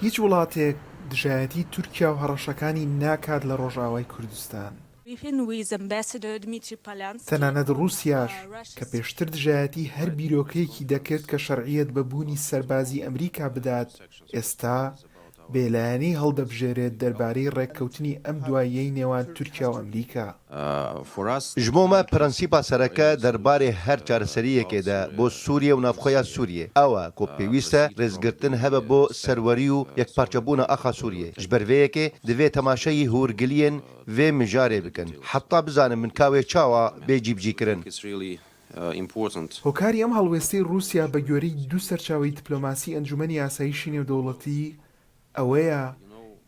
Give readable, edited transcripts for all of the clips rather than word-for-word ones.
هیچ وڵاتێک دژایەتی تورکیا و هەڕەشەکانی ناکات لە ڕۆژئاوای کوردستان. تەنانەت ڕووسیاش کە پێشتر دژایەتی هەر بیرۆکەیەکی دەکرد کە شەرعیەت بە بوونی سەربازی ئەمریکا بدات، ئێستا بێلایەنی هەڵدەبژێرێت دەربارەی ڕێککەوتنی ئەم دواییەی نێوان تورکیا و ئەمریکا. Ji bo me prensîpa sereke derbarê her çareseriyekê de bo Sûriye û navxweya Sûriyê ew e ku pêwîst e rêzgirtin hebe bo serwerî û yekparçebûna axa Sûriyê. Ji ber vê yekê divê temaşeyî hûrgiliyên vê mijarê bikin heta bizanin ka wê çawa bê cîbicîkirin. هۆکاری ئەم هەڵوێستەی ڕووسیا بە گوێرەی دوو سەرچاوەی دیپلۆماسی ئەنجومەنی ئاسایشی نێودەوڵەتی ئەوەیە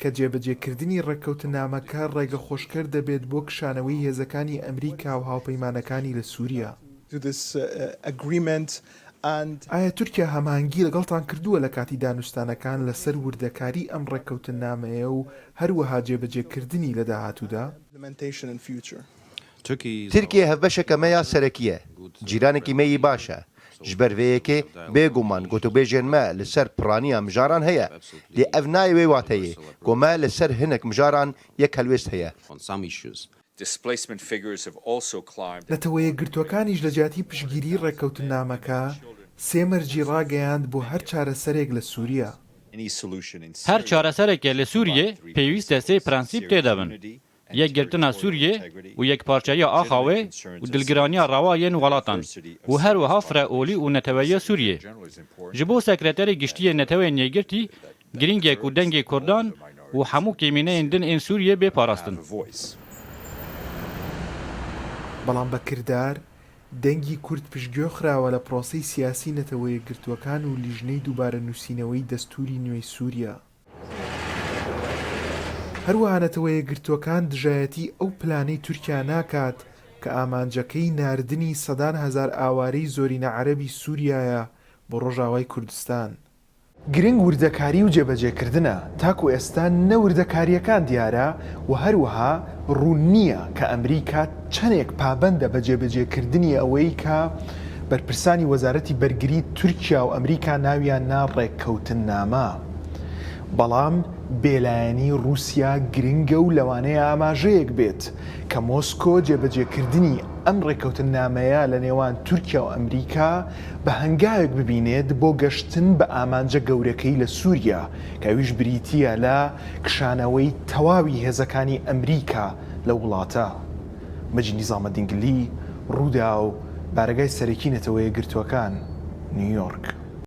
کە جێبەجێکردنی ڕێککەوتننامەکە ڕێگەخۆشکەر دەبێت بۆ کشانەوەی هێزەکانی ئەمریکا و هاوپەیمانەکانی لە سووریا. ئایا تورکیا هەماهەنگی لەگەڵتان کردووە لە کاتی دانوستانەکان لەسەر وردەکاری ئەم ڕێککەوتننامەیە و هەروەها جێبەجێکردنی لە داهاتوودا؟ Tirkiye hevbeşeke me ya serekî ye, cîranekî me yî baş e. Ji ber vê yekê bêguman gotûbêjên me li ser piraniya mijaran heye. Lê ev nayê wê wateyê ku me li ser hinek mijaran yek helwêst heye. نەتەوەیەکگرتووەکانیش لە جیاتی پشتگیری ڕێککەوتننامەکە، سێ مەرجی ڕاگەیاند بۆ هەر چارەسەرێک لە سووریا. هەر چارەسەرێکێ li Sûriyê pêwîst e sê prensîp tê de bin, Yekgirtina Sûriyê û yekparçeyiya axa wê û dilgiraniya rewa yên welatan û her wiha fireolî û neteweyiya Sûriyê. Ji bo Sekreterê Giştî yê Neteweyên Yekgirtî girîng e ku dengê Kurdan û hemû kêmîneyên din ên Sûriyê bê parastin. بەڵام بە کردار دەنگی کورد پشتگوێ خراوە لە پرۆسەی سیاسی نەتەوەیەکگرتووەکان و لیژنەی دووبارە نووسینەوەی دەستووری نوێی سووریا. هەروەها نەتەوەیەکگرتووەکان دژایەتی ئەو پلانەی تورکیا ناکات کە ئامانجەکەی ناردنی سەدان هەزار ئاوارەی زۆرینە عەرەبی سووریایە بۆ ڕۆژاوای کوردستان. گرنگ وردەکاری و جێبەجێکردنە، تاکو ئێستا نە وردەکارییەکان دیارە و هەروەها ڕوون نییە کە ئەمریکا چەندێک پابەندە بە جێبەجێکردنی ئەوەی کە بەرپرسانی وەزارەتی بەرگری تورکیا و ئەمریکا ناویان نا ڕێککەوتننامە. بەڵام بێلایەنی ڕووسیا گرنگە و لەوانەیە ئاماژەیەک بێت کە مۆسکۆ جێبەجێکردنی ئەم ڕێککەوتننامەیە لە نێوان تورکیا و ئەمریکا بە هەنگاوێک ببینێت بۆ گەشتن بە ئامانجە گەورەکەی لە سووریا کە ئەویش بریتییە لە کشانەوەی تەواوی هێزەکانی ئەمریکا لەو وڵاتە. مەجید نیزامەدینگلی، رووداو، بارەگای سەرەکی نەتەوەیەکگرتووەکان، نیویۆرک.